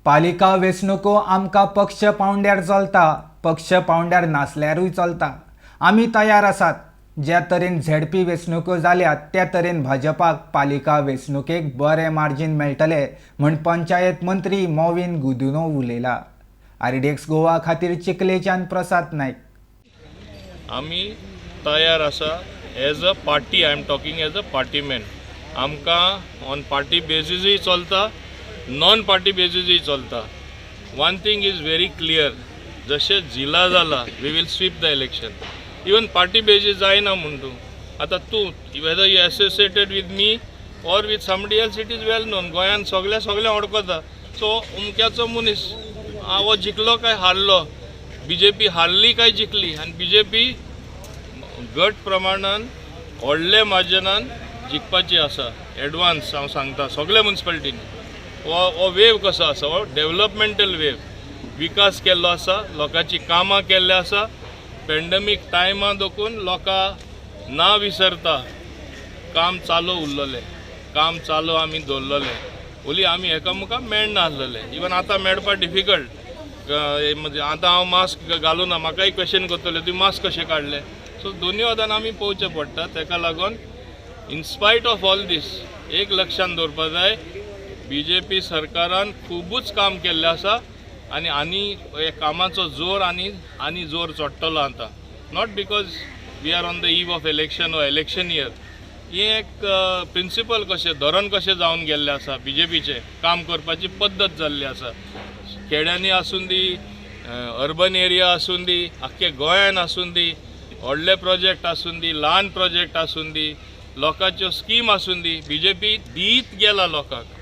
पालिका वेंचणुको आमकां पक्ष पावंड्यार चलता, पक्ष पावंड्यार नासल्यारूय चलता. आमी तयार आसात. ज्या तरेन झेडपी वेंचणुको जाल्यात, त्या तरेन भाजपाक पालिका वेंचणुकेक बरें मार्जीन मेळटलें म्हण पंचायत मंत्री मॉविन गुदिन्हो उलयला. आरडीएक्स गोवा खातीर चिखलेच्यान प्रसाद नायक. आमी तयार आसा as a party. I am talking as a party man. आमकां ऑन पार्टी बेजीसूय चलता, नॉन पार्टी बेजीसूय चलता. One thing is very clear, जशें जिला जाला, we will sweep the election. Even party basis जायना म्हूण तूं आतां तूं whether you associated with me or with somebody else, it is well known. गोंयान सगळे सगळे वळखता. सो अमक्याचो मनीस हो जिखलो काय हारलो, बीजेपी हारली काय जिखली, आनी बीजेपी गट प्रमाणान व्हडले मार्जिनान जिखपाची आसा. एडवान्स हांव सांगता, सगल्या मुन्सिपालिटीनी हो वेव कसो आसा, हो डेवलपमेंटल वेव. विकास केल्लो आसा, लोकांची कामां केल्ली आसा. पेंडमीक टायमा दोकून लोकां ना विसरता काम चालू उरलेलें, काम चालू आमी दवरलेलें. ओली आमी एकामेका मेळनासलेले. इवन आतां मेळपा डिफिकल्ट. म्हणजे आतां हांव मास्क घालूना, म्हाकाय क्वेश्चन करतले, तुवें मास्क कशें काडलें? सो दोनूय वटान आमी पळोवचें पडटा. ताका लागून in spite of all this एक लक्षान दवरपा जाय, बीजेपी सरकारान खुबूच काम केल्लें आसा आनी आनी हे कामाचो जोर आनी आनी जोर चडटलो आतां. Not because we are on the eve of election or election year. हें एक प्रिंसिपल कशें, धोरण कशें जावन गेल्लें आसा. बीजेपीचें काम करपाची पद्दत जाल्ली आसा. खेड्यांनी आसूं दी, अर्बन एरिया आसूं दी, आख्खे गोंयान आसूं दी, व्हडले प्रोजेक्ट आसूं दी, ल्हान प्रोजेक्ट आसूं दी, लोकांच्यो स्कीम आसूं दी, बीजेपी दीत गेला लोकांक.